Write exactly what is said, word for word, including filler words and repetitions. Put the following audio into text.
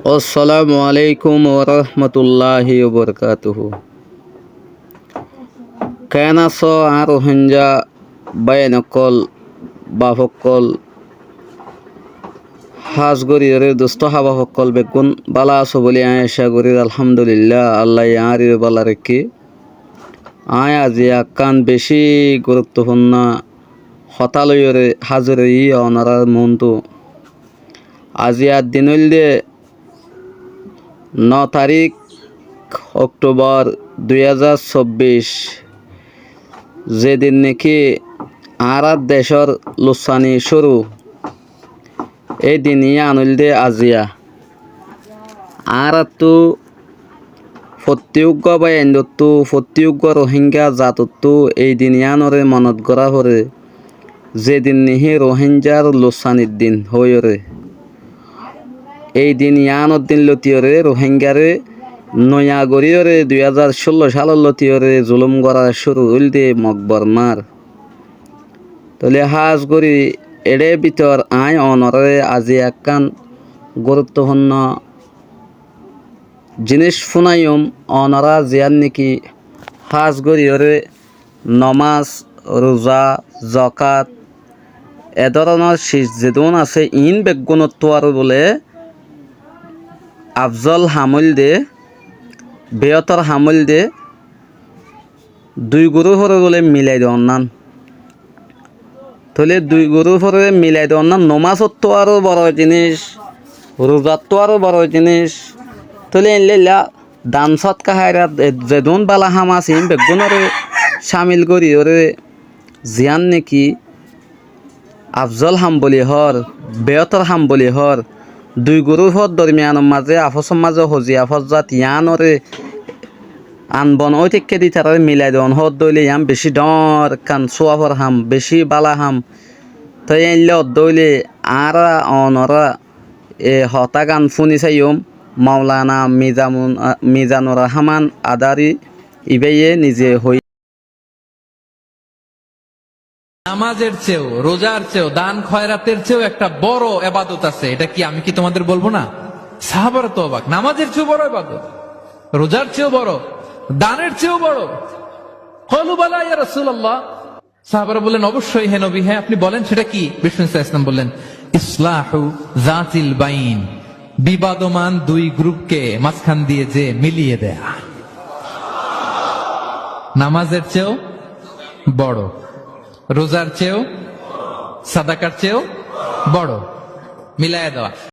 Assalamu alaikum warahmatulláhi wabarakátuhu. Keén asó añár Ruháingga báiyain ókkol, baf ókkol, hás goríyoré dustó hábaf ókkol beggún bála asó bóli aññí acá gorír. Alhámdulillá, Allaye añáre bála raikké. Aññí aziya ekkán bicí guruttofúnno hotá loiyóre házir óiyi onorár muúntu. Aziyar din óilde no tarík Okthobor dui házar sobbic, ze din néki añárár decór lussani cúru, éi din yían óilde aziya. Añáráttu fottí uggúa báiyaindóttu, fottí uggúa Ruháingga zatottú éi din yíanoré monot gorá foré, ze din néki Ruháinggar lussanir din hoóiyoré. Éi din yíanor din lotiyoré Ruháinggaré noiya goríyoré dui házar cúllo cálor lotiyoré zulúm gorá cúru óilde Mok Bormár. Tóile hás gorí eçé bútore aññí onoráre aziya ekkán guruttofúnno jiníc fúnaiyum, onorá ziyán néki hás goríyoré nomás, ruza, zokát, e dóronor ciz zedún asé, iín beggúnottú aró bóle afzól ham óilde, beétor ham óilde, dui gurúforé bóle milai doonnán. Tóile dui gurúforé milai doonnán nomásottú aró boro jiníc, ruzattú aró boro jiníc. Tóile eilla eilla dan sótka háirat e zedún bála ham asé, iín beggúnoré cámil goríyoré ziyán néki afzól ham bóli hoór, beétor ham bóli hoór, dui gurúfor dormiyanor mazé, afósor mazé hoziya fózzat yíanoré anbon ói táikke de ítaráre milai don hoódde óile yían bicí dhoóñr ekkán súafor ham, bicí bála ham. Toi eilla ódde óile añára onorá e hotágan fúni saiyum, Moulana Mizamun-, a, Mizanur Rahman Adari ibáye nize hoiyé. নামাজের চেয়েও, রোজার চেয়েও, দান খয়রাতের চেয়েও একটা বড় এবাদত আছে। এটা কি, আমি কি তোমাদের বলবো না? সাহাবারা তো অবাক। নামাজের চেয়েও বড় এবাদত, রোজার চেয়েও বড়, দানের চেয়েও বড়। قالوا بلى يا رسول الله। সাহাবারা বললেন, অবশ্যই হে নবী, হ্যাঁ, আপনি বলেন, সেটা কি? বিষ্ণু ইসলাম বললেন, ইসলাহু জাতিল বাইন, বিবাদমান দুই গ্রুপকে মাঝখান দিয়ে যে মিলিয়ে দেয়া। নামাজের চেয়েও বড়, রোজার চেয়েও, সাদাকার চেয়েও বড়, মিলাইয়া দেওয়া।